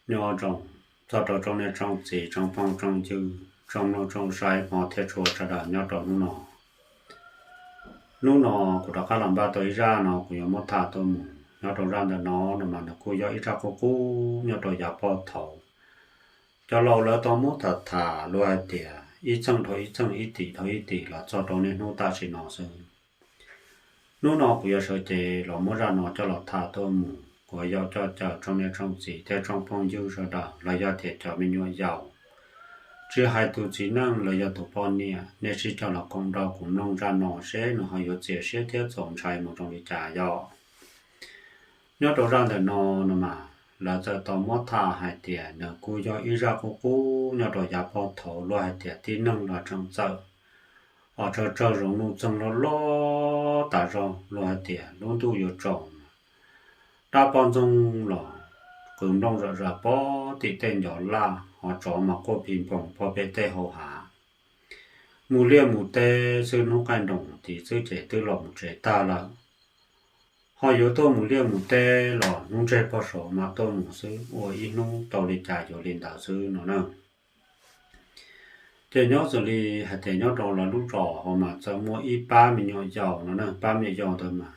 Nyob zoo txog rau tsoom niam tsoom txiv, tsoom phooj tsoom ywg, tsoom mloog tsoom saib hmov thiab tshua sawv daws nyob rau hnub no. Hnub no kuv rov qab los npaj tau ib zaj no kuv yuav muab tham tuaj mus. Nyob rau zaj ntawm no no mas nws kuj yog ib zaj qub qub nyob rau yav pog thaud. Cov laus lawv tau muab tham tham luag hais tias ib txheej dhau ib txheej, ib tim dhau ib tim los txog rau niaj hnub tam sim no xwb. Hnub no kuv yuav sawv cev los muab zaj no coj los tham tuaj mus, kuv yuav coj caw tsoom niam tsoom txiv thiab tsoom phooj ywg sawv daws los yog tias cov me nyuam yaus, tsis hais tus txiv neej los yog tus poj niam, nej sib cog los koom nrog kuv mloog zaj no seb nws ho yuav txias siab thiab txaus ntshai mus zoo li cas yom. Nyob rau zaj ntawm no no mas lawv txawm tau muab tham hais tias nws kuj yog ib zaj qub qub nyob rau yav pog thaud, luag hais tias tib neeg los tseem txawm os, tsawg tsawg zoo nuj txeeg loj loj tas zog, luag hais tias lub ntuj yuav tsaus, dab poj ntxoog los qw nplooj zom zaws pog tim tej ncov laj, ho tsov mas quaj pig npoog pog pem tej hau hav. Mus liaj mus teb xwb, hnub qaij nroos tid xwb ces twb los mus tsev tag lawm. Ho yuav tuaj mus liaj mus teb los hnub ntseg pog saud mam tuaj mus xwb, ua ib hnub tau li cas yuav li ntawd xwb no na. Ces nyob xws li hais tias nyob rau lawv lub zos ho mas txawm muaj ib pab me nyuam yaus no na, pab me nyuam yaus ntawd mas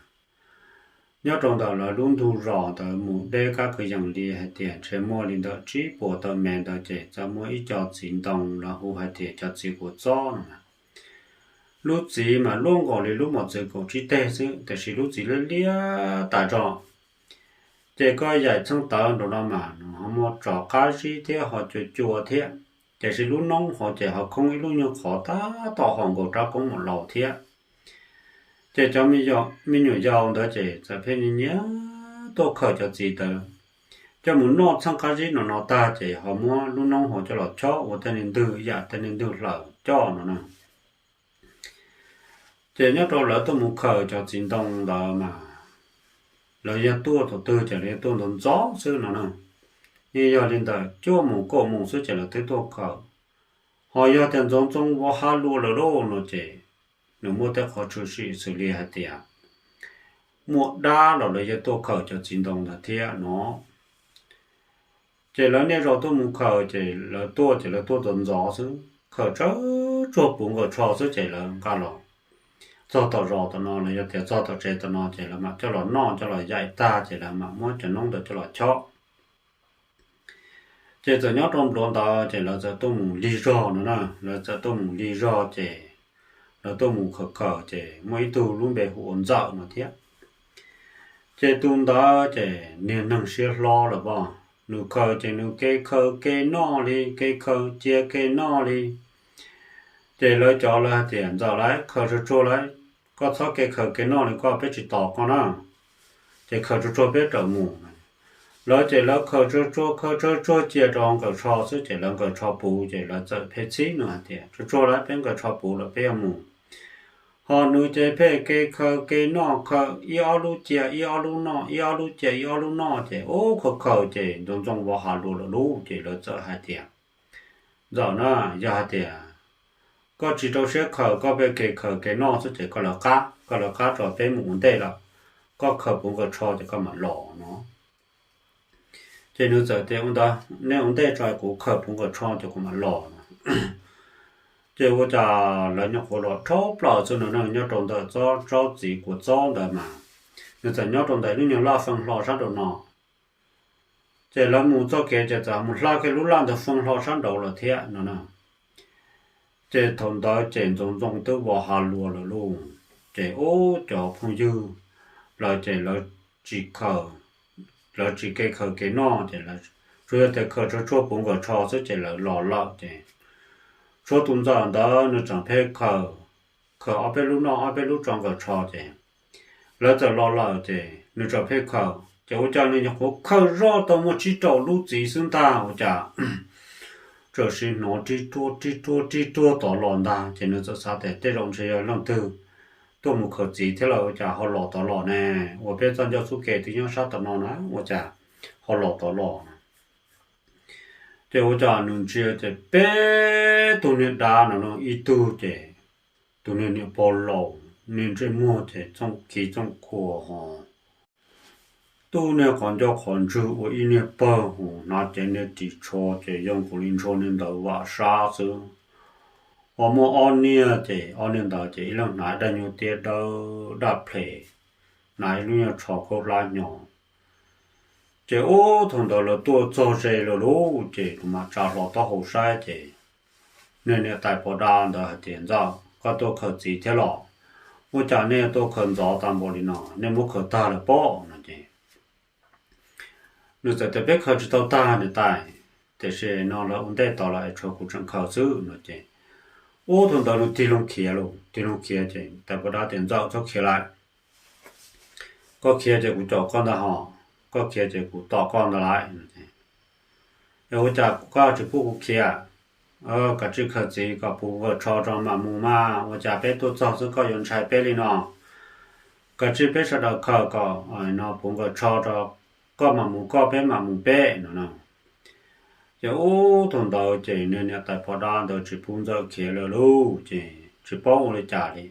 nyob rau ntawm lawv lub ntug zos ntawd mus deb kab kwv yees li hais tias ntshe muaj li ntawm tsib puas tawm mev ntawd ces txawm muaj ib co txiv ntoo lawv hu hais tias cov txiv kua txob no. Lub txiv mas luaj nkaus li lub mos txwv kaum tsib teg xwb, tiam sis lub txiv liab liab tas zog. Ces koj yaim txheej tawv nraum no mas nws ho muaj tso qab zib thiab ho cua cua thiab, tiam sis lub noob hauv ces ho khoob ib lub nyuag qhov tab tom haum nkaus rab koob mus laus thiab. Ces cov me nyuam yaus ntawd ces txawm pheej nyiam nyiam tuaj khaws cov txiv ntawd coj mus noj txheej qab zib no no tag ces ho muab lub noob hauv coj los chob ua tej niag ntwg yam tej niag ntwg hlaws coj no na. Ces nyob rau lawv tuaj mus khaws cov txiv ntoo ntawd mas lawv yog tuaj thaum twg ces lawv yog tuaj ntxov ntxov xwb no na. Yeej yog li ntawm cuaj moos kaum moos xwb ces lawv twb tuaj khaws. Ho yog tias ntxoov ntxoo vov hav luas lawm lauj no ces nws muaj tej qhov tshwm sim xws li hais tias muaj dab los lawv yuav tuaj khaws cov txiv ntoo ntawd thiab no. Ces lawv niaj zaus tuaj mus khaws ces lawv tuaj ces lawv tuaj ntxov ntxov xwb, khaws tsawg tsuag puv nkaus tsho xwb ces lawv nqa los txog tom zos tom no los yog tias txog tom tsev tom no ces lawv mam coj los noj coj los yaim tag ces lawv mam muab cov noob ntawd coj los chob. Ces txawm nyob rau npluav ntawd ces lawv txawm tuaj mus lig zog no na, lawv txawm tuaj mus lig zog ces lawv tuaj mus khaws khaws ces muaj ib tug lub npe hu ua Ntxawm no thiab. Ces tus ntawd ces niag neeg siab hlob lawm pom, nws khaws ces nws kev khaws kev noj li, kev khaws cia kev noj li. Ces lawv cov lawv hais tias Ntxawm lauj, khaws tsuag tsuag lauj, koj txhob kev khaws kev noj li koj, peb tsis tos koj na. Ces khaws tsuag tsuag peb rawm mus. Lawv ces lawv khaws tsuag tsuag khaws tsuag tsuag cia rau nkawm tsho xwb ces lawv nkawm tsho puv ces lawv txawm pheej txhib nws hais tias tsuag tsuag lauj, peb nkawm tsho puv lawm peb yuav mus. Ho nws ces pheej kev khaws kev noj, khaws ib ob lub cia ib ob lub noj, ib ob lub cia ib ob lub noj ces ub khaws khaws ces ntxoov ntxoo vov hav luas lawm lauj. Ces lawv txawm hais tias Ntxawm na, yog hais tias koj tsis rau siab khaws, koj pheej kev khaws kev noj xwb ces koj lawv qab, koj lawv qab tso peb mus ua ntej lawm, koj khaws puv nkawm tsho ces koj mam los no. Ces nws txawm tias ua ntawd, nej ua ntej tso kuv khaws puv nkawm tsho ces kuv mam los no. Ces ua cas lawv nyuam qhuav los dhau plaws xwb no na, nyob rau ntawm tsob txiv kua txob ntawd mas nws txawm nyob rau ntawm lub nyuag laj feej hlo sab nraum no. Ces lawv mus txoj kev ces txawm mus hla kiag lub laj ntawd feej hlo sab nraud lawm thiab no na. Ces thaum ntawd ces ntxoov ntxoo twb vov hav luas lawm lauj. Ces ub cov phooj ywg lawv ces lawv tsis khaws, lawv tsis kev khaws kev noj ces tsuas yog tias khaws tsuag tsuag puv nkawm tsho xwb ces lawv los lawm ces tshuav tus Ntxawm ntawd nws tseem pheej khaws, khaws ob peb lub noj ob peb lub tso nkawm tsho ces lawv txawm los lawm ces nws tseem pheej khaws ces ua cas nws nyuam qhuav khaws zoj tau muaj tsib rau lub txiv xwb ntag ua cas txawm sim hnov rib ruag rib ruag rib ruag tod los ntag ces nws txawm xav tias tej zaum ntshe yog leej twg tuaj mus khaws txiv thiab lawm ua cas ho los tod los ne, uas peb txoj ncauj xub ke twb nyob sab tom no na ua cas ho los tod los. Ces ua cas nws ntsia ces peb tug niag dab no no ib tug ces tus niag niam pog laus, niag ntsej muag ces txooj khiv txooj khuas ho tub niag qhov ncauj qhov ntswg ua ib niag pawg hos hnav cev niag ris tsho ces zoo nkaus li ntshua niag ntawd vam sab xwb. Ho muaj ob niag ces ob niag ntawd ces ib leeg hnav ib daim nyuag tiab dawb daj ples, hnav ib lub nyuag tsho khaub hlab hnyo. Ces ub thaum ntawd lawv tuaj txog ze lawm lauj, ces kuv mam tsa hlo taub hau saib ces niag niam tais pos dab ntawd hais tias, Ntxawm, koj tuaj khaws txiv thiab los? Ua cas nej tuaj khaws ntxov tag npaum li no, nej muab khaws tag lawm pob? No ces nws txawm tias, Peb khaws tsis tau tag niam tais, tiam sis no lawv ua ntej tos lawm es tshuav kuv tseem khaws xwb. No ces ub thaum ntawd nws tig loo khiav lauj, tig loo khiav ces tais pos dab tias, Ntxawm, txhob khiav lawm, koj khiav ces kuv caum koj ntag hos, koj khiav ces kuv tom koj ntag lauj. Es ua cas koj tsis pub kuv khiav? Kav tsij khaws txiv kom puv nqawm tsho rau mam mus mas, ua cas peb tuaj txog xwb koj yuav ntshai peb li no? Kav tsij peb sawv daws khaws kom no puv nqawm tsho rau koj mam mus koj, peb mam mus peb no na. Ces ub thaum ntawd ces niag niam tais pos dab ntawd tsis pub Ntxawm khiav lawm lauj, ces tsis paub ua li cas li.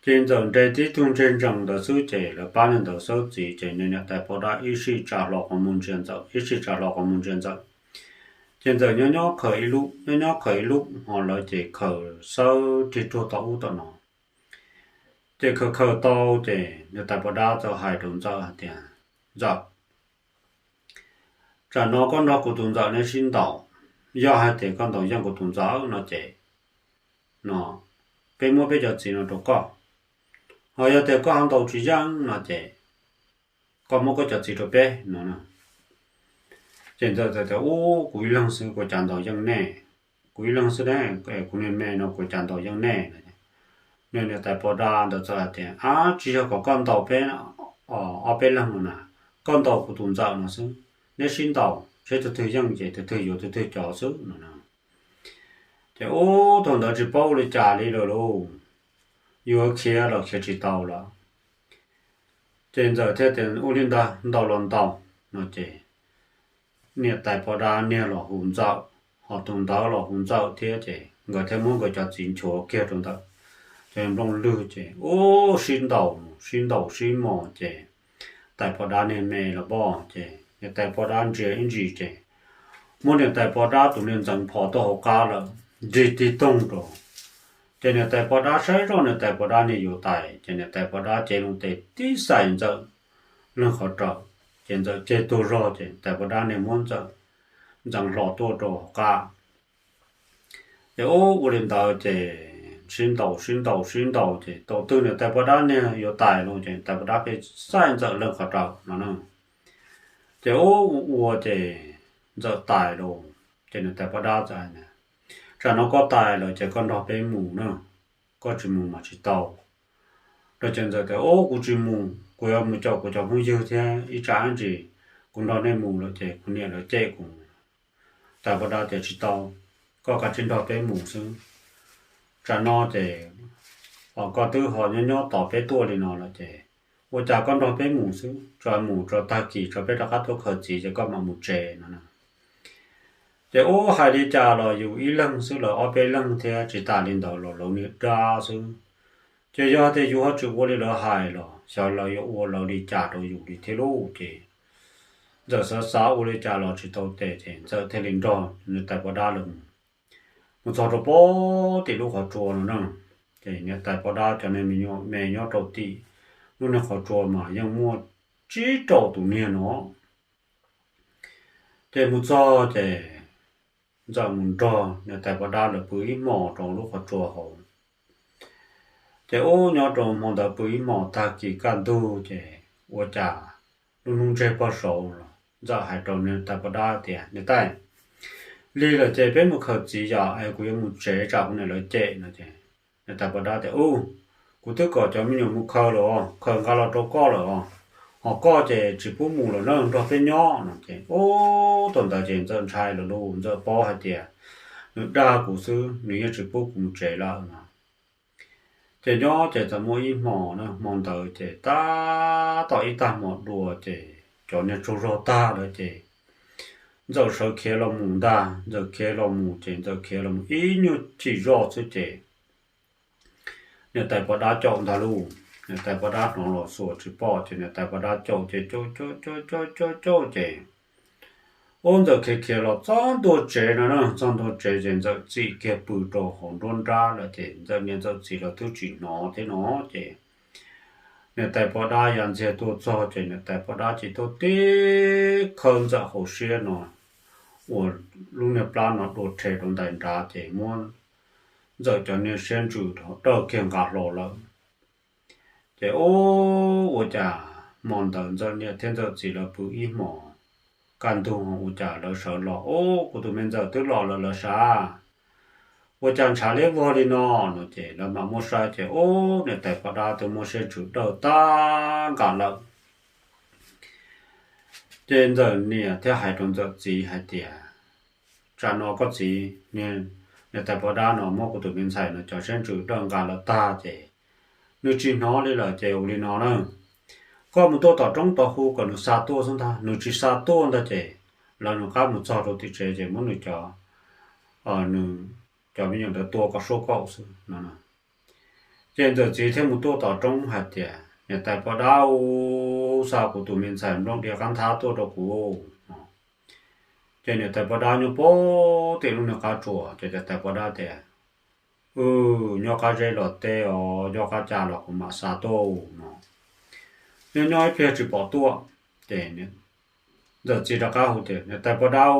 Ces Ntxawm nres tib tug ntseg ntsees ntawd xwb ces lawv pab niag ntawd xawb txiv ces niag niam tais pos dab ib sij tsa hlo qhov muag ntsia Ntxawm, ib sij tsa hlo qhov muag ntsia Ntxawm. Ces Ntxawm nyob nyob khaws ib lub, nyob nyob khaws ib lub, ho lawv ces khaws xawb rig ruag tau ub tom no. Ces khaws khaws tau ces niag tais pos dab txawm hais rau Ntxawm hais tias, Ntxawm, tsam no koj nrog kuv tus ntxawm neb sib ntaus, yog hais tias koj ntaus yeej kuv tus ntxawm no ces no peb muab peb cov txiv no rau koj. Ho yog tias koj ho ntaus tsis yeej no ces koj muab koj cov txiv rau peb no. Ces Ntxawm tias, Ub, kuv ib leeg xwb kuv cas ntaus yeej nej, kuv ib leeg xwb ne, kuv niag me no kuv cas ntaus yeej nej. Nws niam tais pos dab ntawd txawm hais tias, Ab, tsis yog kom koj ntaus peb ob peb leeg no na, koj ntaus kuv tus ntxawm no xwb, neb sib ntaus seb tus twg yeej ces tus twg yuav tus twg cov xwb no. Ces ub thaum ntawd tsis paub ua li cas li lawm lauj, yuav khiav los khiav tsis tau lawm. Ces Ntxawm thiaj tias, Ua li ntawd ntaus los ntaus no ces niam tais pos dab niag los hu Ntxawm, ho tus ntawd los hu Ntxawm thiab ces nkawd thiaj muab nkawd cov txiv nchuav kiag rau ntawm cov nplooj lwg ces ub sib ntaus, sib ntaus sib mos ces tais pos dab niag me los pob ces niam tais pos dab ntsia ib ntsis ces muab niam tais pos dab tus niag ntxeev phom tuaj hauv qab lawm, nrig tig toog rau. Ces niam tais pos dab saib zoj niam tais pos dab niag yuav tais ces niam tais pos dab cev loo tes tib xais Ntxawm leej qhov raws, ces Ntxawm ceg tuag zog ces tais pos dab niag muab Ntxawm ntxeev hlo tuaj rau hauv qab. Ces ub ua li ntawd ces sib ntaus sib ntaus sib ntaus ces thaum twg niam tais pos dab niag yuav tais lawm ces tais pos dab pheej xaij Ntxawm leej qhov raws no na. Ces ub ua ua ces Ntxawm tais lawm ces niam tais pos dab txawm hais tias, Tsam no koj tais lawm ces koj nrog peb mus na, koj tsis mus mas tsis tau. Ces Ntxawm tias, Ub, kuv tsis mus, kuv yuav mus caum kuv cov phooj ywg thiab ib tsam ntsis kuv nrog nej mus lawm ces kuv niam lawv cem kuv. Tais pos dab tias, Tsis tau, koj kav tsij nrog peb mus xwb. Tsam no ces koj twb ho nyob nyob tos peb tuaj li no lawm ces ua cas koj nrog peb mus xwb, tso mus tso tag kis tso peb rov qab tuaj khaws txiv ces koj mam mus tsev no na. Ces ub hais li cas los yus ib leeg xwb lawv ob peb leeg thiab tsis tas li ntawd los lawv niag dab xwb. Ces yog tias yus ho tsis ua li lawv hais los xyov lawv yuav ua lawv li cas rau yus li thiab lauj. Ces Ntxawm xav xav ua li cas los tsis tau tes ces Ntxawm thiaj li nrog niam tais pos dab lawv mus. Mus txog rau pem tim lub qhov tsua no na, ces niam tais pos dab cov niag me nyuam me nyob rau tim lub niag qhov tsua mas yeej muaj tsib rau tus niag no. Ces mus txog ces Ntxawm mus nrog niam tais pos dab lawv pw ib hmos rau lub qhov tsua hauv. Ces ub nyob rau hmo ntawd pw ib hmos tag kis kaj ntug ces ua cas lub hnub ntseg pog saud los Ntxawm hais rau niam tais pos dab tias, Niam tais, lig lawm ces peb mus khaws txiv yom, es kuv yuav mus tsev tsam kuv niam lawv cem no ces niam tais pos dab tias, Ub, kuv twb kom cov me nyuam mus khaws lawm os, khaws nqa los rau koj lawm os, ho koj ces tsis pub mus lawm na, nrog peb nyob no ces ub thaum ntawd ces Ntxawm ntshai lawm lauj, Ntxawm paub hais tias nws dag kuv xwb, nws yeej tsis pub kuv mus tsev lawm no. Ces nyob ces txawm muaj ib hmo na, hmo ntawd ces tab tom ib tag hmo dua ces cov niag tsaug zog tag lawm ces Ntxawm sawv khiav los mus ntag. Ntxawm khiav los mus ces Ntxawm khiav los mus ib nyuag chim zoj xwb ces niam tais pos dab caum ntag lauj. Niam tais poj dab hnov los xuas tsis pom ces niam tais poj dab caum ces caum caum caum caum caum ces ub, Ntxawm khiav khiav los txog ntua tsev no na, txog ntua tsev ces Ntxawm txim kiag pw rau hauv nruab nrab lawm ces Ntxawm niam Ntxawm txiv los twb tsis hnov thiab no ces niam tais poj dab ya ntxiag tuaj txog ces niam tais poj dab ces tuaj tib khawb Ntxawm hauv siab no uas lub niag plab no dua rhe rau ntais nrad ces muab Ntxawm cov niag siab ntsws dawj kiag nqa hlo lawm. Ces ub, ua cas hmo ntawd Ntxawm niam thiab Ntxawm txiv lawv pw ib hmos kaj ntug ua cas lawv sawv los, Ub, kuv tus me Ntxawm twb los lawm lawv sav. Ua cas ntshav liab vog li no? No ces lawv mam muab saib ces ub, niam tais poj dab twb muab siab ntsws dawj tag nqa lawm. Ces Ntxawm niam thiaj hais rau Ntxawm txiv hais tias, Tsam no koj txiv, niam tais poj dab no muab kuv tus me ntxhais no cov siab ntsws dawj nqa lawm tag ces nws tsis hnov li lawm ces ua li no na, koj mus tuaj tom roob tod hu kom nws xa tuaj xwb ntag, nws tsis xa tuaj ntag ces lawv nws qab mus txog rau tim tsev ces muab nws cov, nws cov me nyuam ntawd tua kom suab kaum xwb no. Ces Ntxawm txiv thiaj mus tuaj tom roob hais tias, Niam tais poj dab, xa kuv tus me ntxhais nplooj diav qab nthab tuaj rau kuv. Ces niam tais poj dab nyob puag tim lub niag qab tsuas ces niam tais poj dab tias, Wb nyob qab zeb los teb os, nyob qab cas los kuv mam xa tuaj no. Nyob nyob ib pliag tsis pom tuaj, ces Ntxawm txiv rov qab hu tias, Niam tais poj dab,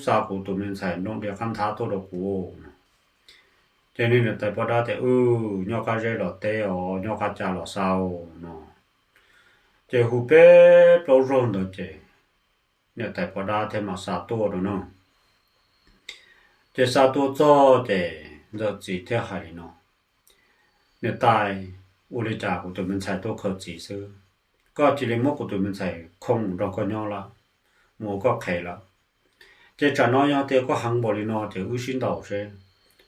xa kuv tus me ntxhais nplooj diav qab nthab tuaj rau kuv no. Ces niam tais poj dab tias, Wb nyob qab zeb los teb os, nyob qab cas los xa no. Ces hu peb plaub zaug ntawd ces niam tais poj dab thiaj mam xa tuaj rau no. Ces xa tuaj txog ces Ntxawm txiv thiaj hais li no, Niam tais, ua li cas kuv tus me ntxhais tuaj khaws txiv xwb, koj cia li muab kuv tus me ntxhais khoo mus nrog koj nyob lawm, mus ua koj qhev lawm. Ces tsam no yog tias koj heev npaum li no ces wb sib ntaus seb,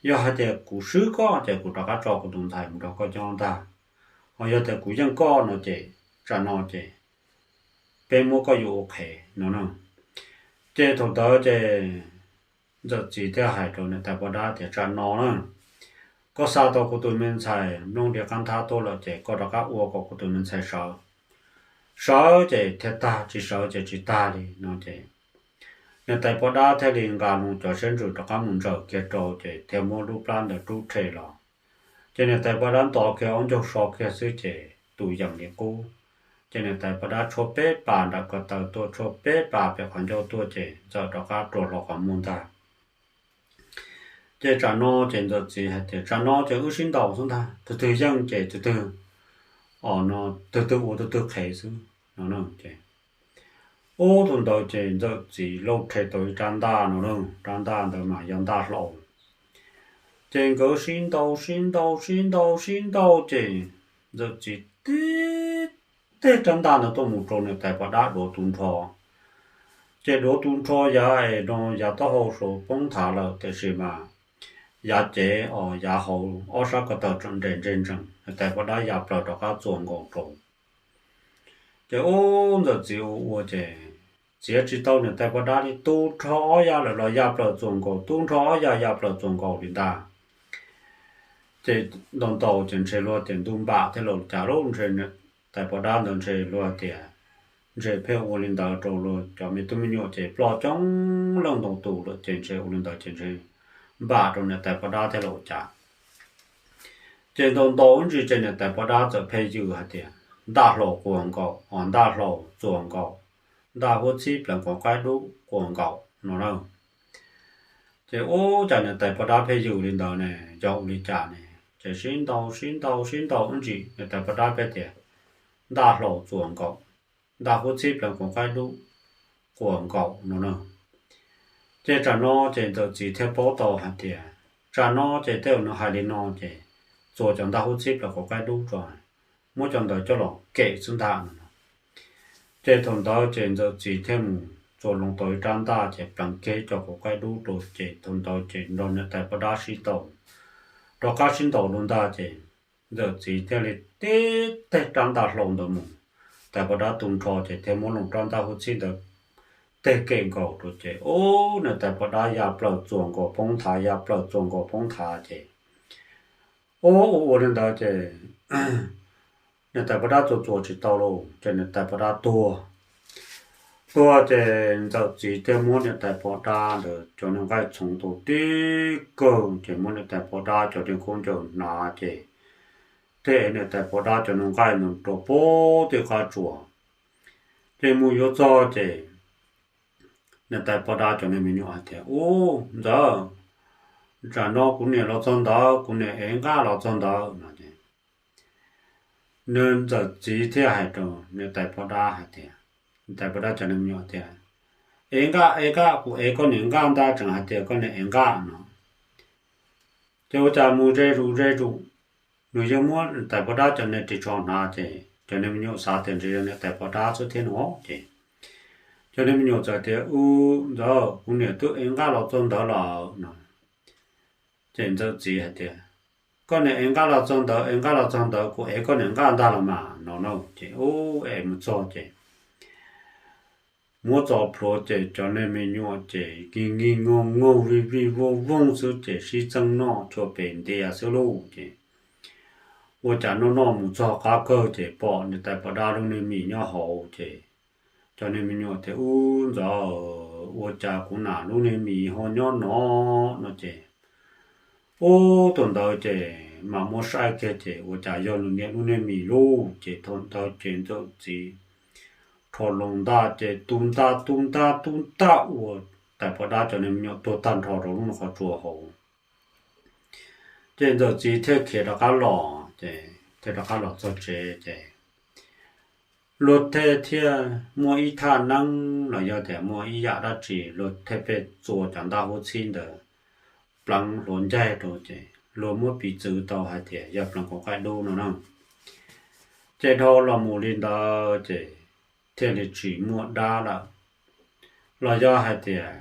yog hais tias kuv swb koj ces kuv rov qab tso kuv tus ntxhais mus nrog koj nyob ntag, ho yog tias kuv yeej koj no ces tsam no ces peb muab koj yuav ua qhev no na. Ces thaum ntawd ces Ntxawm txiv thiaj hais rau niam tais poj dab tias, Tsam no na, koj xa tau kuv tus me ntxhais nplooj diav qab nthab tuaj lawm ces koj rov qab ua kom kuv tus me ntxhais sawv. Sawv ces thiaj tag, tsis sawv ces tsis tag li no ces niam tais poj dab thiaj li nqa loo cov siab ntsws rov qab mus ntsaws kiag rau ces thiaj muab lub plab ntawd rub rhe los. Ces niam tais poj dab nto kiag aub ncaug so kiag xwb ces tus yees li qub. Ces niam tais poj dab tshuab peb pas nram ko taw tuaj, tshuab peb pas pem qhov ncauj tuaj ces Ntxawm rov qab rua hlo qhov muag ntag. Ces tsam no ces Ntxawm txiv hais tias, Tsam no ces wb sib ntaus xwb ntag, tus twg yeej ces tus twg, o no, tus twg ua tus twg qhev xwb no. Ces ub, thaum ntawd ces Ntxawm txiv lauj rhe tau ib rab ntaj no, rab ntaj ntawd mas yog ntaj hlau. Ces nkawd sib ntaus sib ntaus sib ntaus sib ntaus ces Ntxawm txiv tib teg rab ntaj ntawd tuaj mus rau niam tais poj dab duav tu nrho. Ces duav tu nrho yav es no yav taub hau saud poob nthav lawm tiam sis mas yav cev os, yav hauv ob sab ko taw tseem nres ntseg ntsees, niam tais poj dab ya plaws rov qab txuas nkaus rau. Ces ub, Ntxawm txiv ua ua ces txiav tsis tau niam tais poj dab li, tu nrho ob yav lawm los ya plaws txuas nkaus, tu nrho ob yav ya plaws txuas nkaus li ntag. Ces ntaus ntaus ces ntshe luag tias ntuj npam thiab los cas lauj, ntshe niam tais poj dab ntawd ntshe luag tias, ntshe pheej ua li ntawd rau luag cov me tub me nyuam ces ploj coob leej ntau tus lawm ces ntshe ua li ntawd ces ntshe npam rau niam tais poj dab thiab los cas. Ces ntaus ntaus ntsis ces niam tais poj dab txawm pheej yws hais tias, Ntaj hlau quas nkaus, o, ntaj hlau txuas nkaus, ntaj huab txhib pleev quav qaib dub quas nkaus no na. Ces ub, cas niam tais poj dab pheej yws li ntawd ne, yog ua li cas ne? Ces sib ntaus sib ntaus sib ntaus ntsis niam tais poj dab pheej tias, Ntaj hlau txuas nkaus, ntaj huab txhib pleev quav qaib dub quas nkaus no na. Ces tsam no ces Ntxawm txiv thiaj paub tau hais tias tsam no ces tej zaum nws hais li no ces txuas cov ntaj huab txhib pleev quav qaib dub tso, muab cov ntawd coj los kem xwb ntag no. Ces thaum ntawd ces Ntxawm txiv thiaj mus txuas loo tau ib rab ntaj ces pleev kiag cov quav qaib dub rau ces thaum ntawd ces nrog niam tais poj dab sib ntaus, rov qab sib ntaus dua ntag ces Ntxawm txiv thiaj li tib teg rab ntaj hlau ntawd mus, tais poj dab tu nrho ces thiaj muab loo rab ntaj huab txhib ntawd teg kem nkaus rau ces ub, niam tais poj dab ya plaws txuas nkaus poob nthav, ya plaws txuas nkaus poob nthav ces ub, ua ua li ntawd ces niam tais poj dab txuas txuas tsis tau lauj, ces niam tais poj dab tuag. Tuag ces ntxawm txiv thiaj muab niam tais poj dab ntawd cov niag nqaij txhoov tau tib kawg, ces muab niam tais poj dab cov niag khaub ncaws hnav, ces thiaj ev niam tais poj dab cov niag nqaij ntawd rau puag tim qab tsuas. Ces mus yuav txog ces niam tais poj dab cov niag me nyuam hais tias, Ub, ntxawm, tsam no kuv niam los txog ntawd, kuv niam ev nqaj los txog ntawd, no ces nws ntxawm txiv thiaj hais rau niam tais poj dab hais tias, niam tais poj dab cov niag me nyuam tias, Ev nqaj, ev nqaj, kuv ev koj niam nqaj ntag, tseem hais tias koj niam ev nqaj, no. Ces ua cas mus ze zus ze zus, nws yeej muab niam tais poj dab cov niag ris tsho hnav, ces cov niag me nyuam xav tias ntshe yog niam tais poj dab xwb thiab no ces cov niag me nyuam txawm tias, Ub, ntxawm, kuv niam twb ev nqaj los txog ntawd lawm, no. Ces ntxawm txiv hais tias, Koj niam ev nqaj los txog ntawd, ev nqaj los txog ntawd, kuv ev koj niam nqaj ntag los mas, no na. Ces ub, es mus txog ces muab txo plhuav ces cov niag me nyuam ces nkig nkig nyoog nyoog vij vij vooj vooj xwb ces sib txeej noj cuag pem ntias xwb lauj. Ces ua cas noj noj mus txog qab kawg ces pom niam tais poj dab lub niag mis nyob hauv ces cov niag me nyuam tias, Ub, ntxawm, ua cas kuv nam lub niag mis ho nyob no, no ces ub, thaum ntawd ces mam muab saib kiag ces ua cas yog nws niam lub niag mis lauj. Ces thaum ntawd ces ntxawm txiv rho loo ntaj ces tu ntaj tu ntaj tu ntaj ua tais poj dab cov niag me nyuam tuag tag nrho rau lub qhov tsua hauv. Ces ntxawm txiv thiaj khiav rov qab los, ces thiaj rov qab los txog tsev ces luag thiaj thiaj muaj ib thaj neeb los yog tias muaj ib yam dab tsi luag thiaj pheej txua cov ntaj huab txhib ntawd pleev hluav ncaig rau ces luag muab piv txwv tau hais tias yog pleev kaum qaib dub no na. Ces dhau los mus li ntawd ces thiaj li tsis muaj dab lawm. Los yog hais tias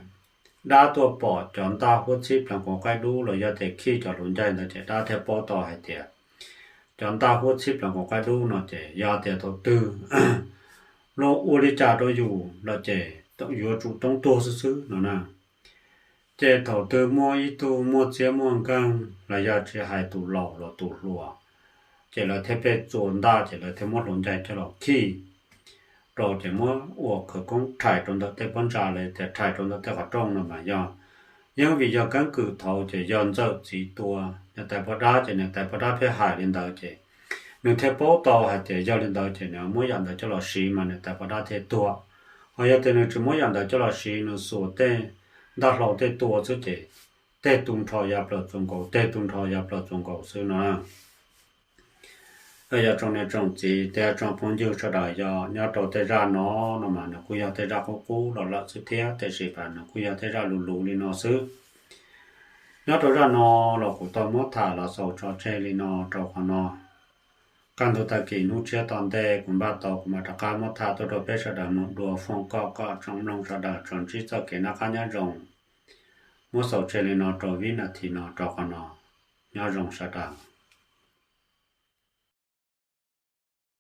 dab tuaj pom cov ntaj huab txhib pleev kaum qaib dub los yog tias khij cov hluav ncaig ntawd ces dab thiaj paub tau hais tias cov ntaj huab txhib pleev kaum qaib dub no ces yog tias thaum twg luag ua li cas rau yus lawm ces yuav tsum toob tuag xwb xwb no na. Ces thaum twg muaj ib tug muaj txiab muaj nkeeg los yog tsis hais tus laus los tus hluas, ces lawv thiaj pheej txua ntaj ces lawv thiaj muab hluav ncaig coj los khij rau ces muab ua khawv koob rhais rau ntawm tej pob ntsa los tias rhais rau ntawm tej qhov rooj no mas yog yeej vim yog keeb kwm thaud ces yog ntxawm txiv tua niam tais poj dab ces niam tais poj dab pheej hais li ntawd ces nws thiaj paub tau hais tias yog li ntawd ces nws muab yam ntawd coj los siv mas niam tais poj dab thiaj tuag. Ho yog tias nws tsis muab yam ntawd coj los siv, nws xuas tej ntaj hlau tej tua xwb ces tej tu nrho ya plaws txuas nkaus, tej tu nrho ya plaws txuas nkaus xwb no. Yog tsoom niam tsoom txiv thiab tsoom phooj ywg sawv daws, yog nyob rau tej zaj no no mas nws kuj yog tej zaj qub qub los lawm xwb thiab, tiam sis mas nws kuj yog tej zaj luv luv li no xwb. Nyob rau zaj no los kuv tau muab tham los xaus tso tseg li no rau qhov no. Kaj ntug tag kis hnub tshiab tom ntej kuv npaj tau kuv mam rov qab muab tham tuaj rau peb sawv daws mloog dua. Foom kom koj tsoom mloog sawv daws tsuas ntsib txoj kev noj qab nyob zoo. Muab xaus tseg li no rau vib nas this no rau qhov no. Nyob zoo sawv daws.